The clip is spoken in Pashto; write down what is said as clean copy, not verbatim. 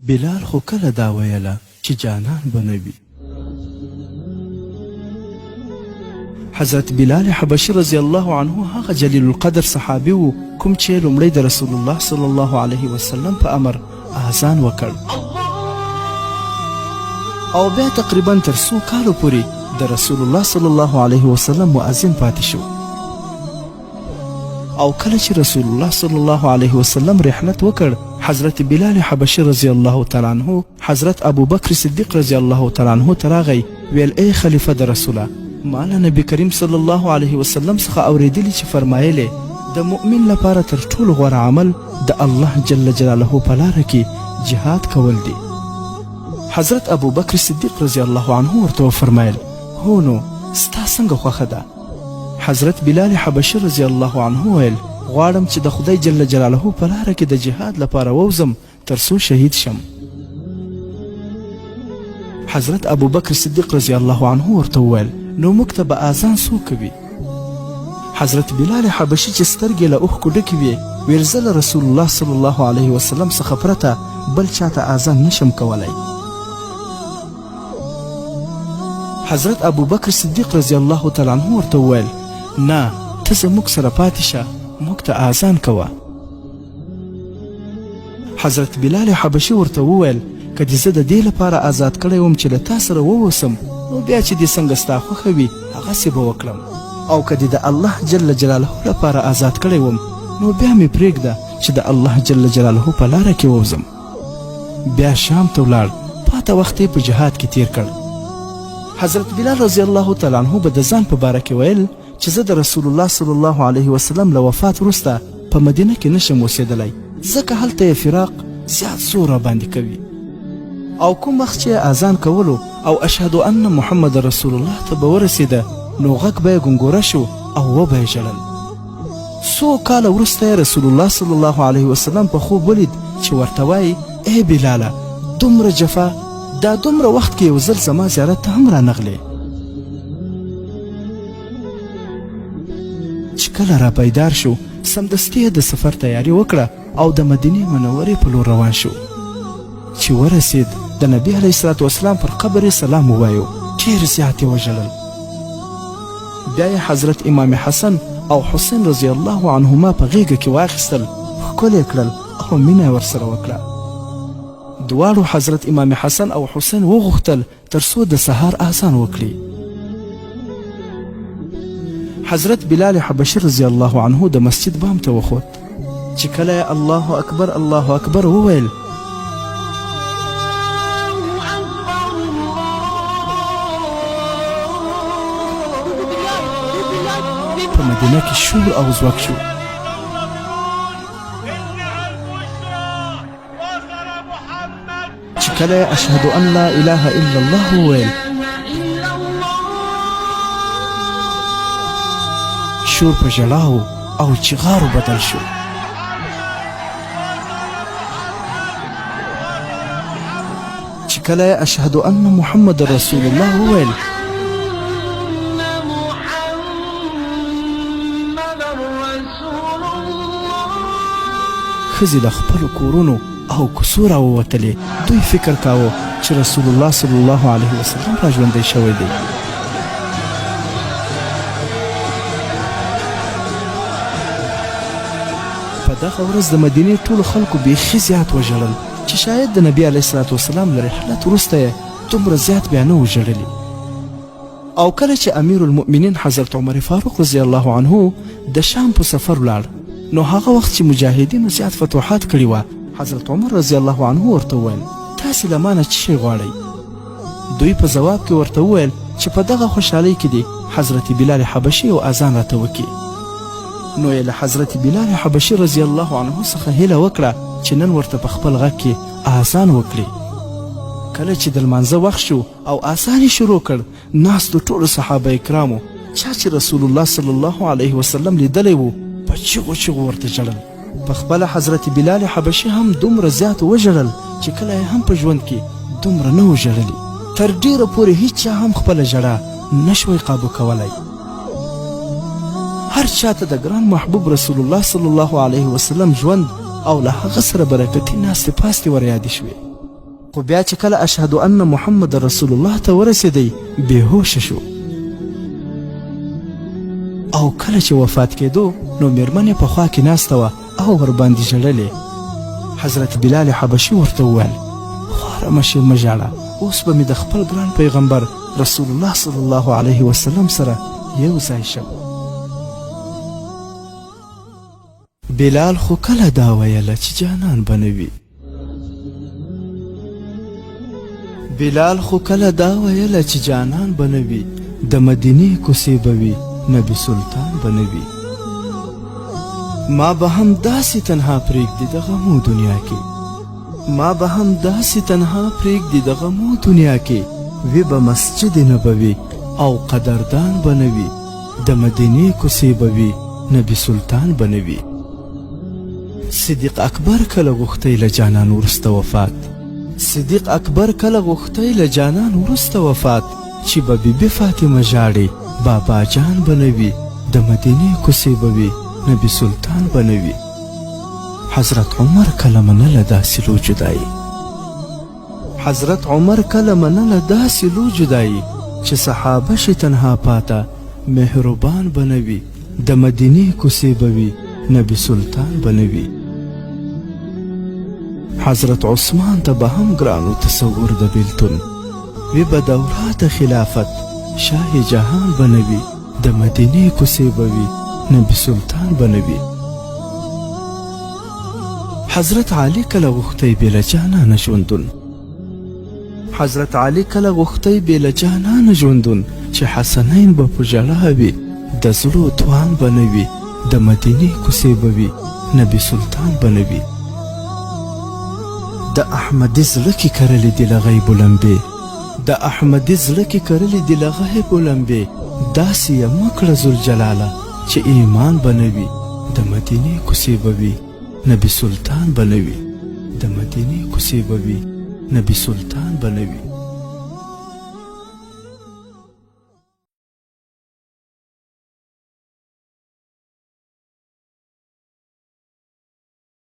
بلال خو کله دا ویله چې جانان به نه وي. حضرت بلال حبشي رضی الله عنه هغه جلیل القدر صحابي و کوم چې لومړی د رسول الله صلی الله علیه وسلم په امر اذان وکړ او بیا تقریبا تر څو کالو پورې د رسول الله صلی الله علیه وسلم مؤذن پاتې شو. او کله چې رسول الله صلی الله علیه وسلم رحلت وکړ، حضرت بلال حبشي رضی الله تعالی عنه حضرت ابوبکر صدیق رضی الله تعالی عنه ته راغی، ویل ای خلیفه د رسوله، ما له نبی کریم صلی الله علیه وسلم څخه اوریدلي چې فرمایلې د مؤمن لپاره تر ټولو غوره عمل د الله جل جلاله په لاره کې جهاد کول دي. حضرت ابوبکر صدیق رضی الله عنه ورته وفرمایل هو نو ستا څنګه خوښه ده؟ حضرت بلال حبشي رضی الله عنه وویل، غواړم چې د خدای جل جلاله په لاره کې د جهاد لپاره ووځم تر څو شهید شم. حضرت ابوبکر صدیق رضی الله عنه ورته وویل، نو موږ ته به اذان څوک کوي؟ حضرت بلال حبشي چې سترګې له اوښکو ډکې وې ویل، زه له رسول الله صلی الله علیه وسلم څخه پرته بل چاته اذان نشم کولی. حضرت ابوبکر صدیق رضی الله تعالی عنه ورته وویل، نه، ته زموږ سره پاتې شه، موږ ته اذان کوه. حضرت بلال حبشي ورته وویل، که دې زه د دې لپاره ازاد کړی وم چې له تا سره واوسم، نو بیا چې دې څنګه ستا خوښه وي هغسې به وکړم، او که دې د الله جل جلاله لپاره ازاد کړی وم، نو بیا مې پرېږده چې د الله جل جلاله په لاره کې ووځم. بیا شام ته ولاړ، پاته وخت یې په جهاد کې تیر کړ. حضرت بلال رضی الله تعالی عنه به د ځان په باره کې ویل چې زه د رسول الله صلی الله علیه وسلم له وفات وروسته په مدینه کې نشم اوسېدلی، ځکه هلته یې فراق زیات زور راباندې کوي. او کوم وخت چې اذان کولو او اشهد ان محمد رسول الله ته به ورسېده، نو غږ به یې ګنګوره شو او وبه یې ژړل. څو کاله وروسته یې رسول الله صلی الله علیه وسلم په خوب ولید چې ورته وایي، ای بلاله، دومره جفا دا دومره وخت کې یو ځل زما زیارت ته هم رانغلې. چې کله را بیدار شو، سمدستي یې د سفر تیاري وکړه او د مدینې منورې په لور روان شو. چې ورسید، د نبی علیه الصلاة والسلام پر قبر یې سلام ووایو، ډېر زیات یې وژړل. بیا یې حضرت امام حسن او حسین رضی الله عنهما په غېږه کې واخیستل، ښکل یې کړل او مینه یې ورسره وکړه. دواړو حضرت امام حسن او حسین وغوښتل تر څو د سهار اذان وکړي. حضرت بلال حبشي رضی الله عنه د مسجد بام ته وخوت، چې کله یې الله اکبر الله اکبر وویل، په مدینه کې شور او ځوږ شو. چې کله یې اشهد ان لا اله الا الله وویل، شور په ژړاو او چیغارو بدل شو. چې کله یې اشهد ان محمد رسول الله وویل، ښځې له خپلو کورونو او کوڅو راووتلې، دوی فکر کاوه چې رسول الله صلی الله علیه وسلم را ژوندی شوی دی. په دغه ورځ د مدینې ټولو خلکو بیخي زیات وژړل چې شاید د نبی علیه الصلاة والسلام له رحلت وروسته یې دومره زیات بیا نه وو ژړلي. او کله چې امیر المؤمنین حضرت عمر فاروق رضی الله عنه د شام په سفر ولاړ، نو هغه وخت چې مجاهدینو زیات فتوحات کړي وه، حضرت عمر رضی الله عنه ورته وویل، تاسې له مانه څه شی غواړئ؟ دوی په ځواب کې ورته وویل چې په دغه خوشحالۍ کې دې حضرت بلال حبشي یو اذان راته وکړي. نو یې له حضرت بلال حبشي رضی الله عنه څخه هیله وکړه چې نن ورته په خپل غږ کې اذان وکړي. کله چې د لمانځه وخت شو او اذان یې شروع کړ، ناستو ټولو صحابه کرامو چا چې رسول الله صلی الله علیه وسلم لیدلی و په چیغو چیغو ورته ژړل. په خپله حضرت بلال حبشي هم دومره زیات وژړل چې کله یې هم په ژوند کې دومره نه و ژړلي. تر ډېره پورې هیچا هم خپله ژړا نه شوی قابو کولی. هر چا ته د ګران محبوب رسول الله صلی الله علیه وسلم ژوند او له هغه سره برکتي ناستې پاستې وریادې شوې. خو بیا چې کله اشهد ان محمد رسول الله ته ورسېدی بې هوشه شو او کله چې وفات کېدو نو میرمن یې په خوا کې ناسته وه او ورباندې ژړلې. حضرت بلال حبشي ورته وویل، خواره مه شې، مه ژاړه، اوس به مې د خپل ګران پیغمبر رسول الله صلی الله علیه وسلم سره یو ځای شم. بلال خو کله دا ویله چې جانان به نه وي. بلال خو کله دا ویله چې جانان به نه وي، د مدینې کوڅې به وي، نبي سلطان به نه وي. ما به هم داسې تنها پرېږدي د غمو دنیا کې، ما به هم داسې تنها پرېږدي د غمو دنیا کې، وي به مسجد نبوي او قدردان به نه وي، د مدینې کوڅې به وي، نبي سلطان به نه وي. صدیق اکبر کله غوښتی له جانان وروسته وفات، صدیق اکبر کله غوښتی له جانان وروسته وفات، چې به بي بي فاطمه ژاړي بابا جان به نه وي، د مدینې کوڅې به وي، نبي سلطان به نه وي. حضرت عمر کله منله داسې لو جدایي، حضرت عمر کله منله داسې لو جدایي، چې صحابه شي تنها پاته مهربان به نه وي، د مدینې کوڅې به وي، نبي سلطان به نه وي. حضرت عثمان ته به هم ګران و تصور د بیلتون، وي به دوره د خلافت شاه جهان به نه وي، د مدینې کوڅې به وي، نبي سلطان به نه وي. حضرت علي کله غوښتی بې له جانانه ژوندون، حضرت علي کله غوښتی بې له جانانه ژوندون، چې حسنین به په ژړا وي، د زړو توان به نه وي، د مدینې کوڅې به وي، نبي سلطان به نه وي. د احمدي زړه کې کرلې دي له غیبو لمبې، د احمدي زړه کې کرلې دي له غیبو لمبې، داسې یې مه کړه ذوالجلاله چې ایمان به نه وي، د مدینې کوڅې به وي، نبي سلطان به نه وي. د مدینې کوڅې به وي، نبي سلطان به نه وي.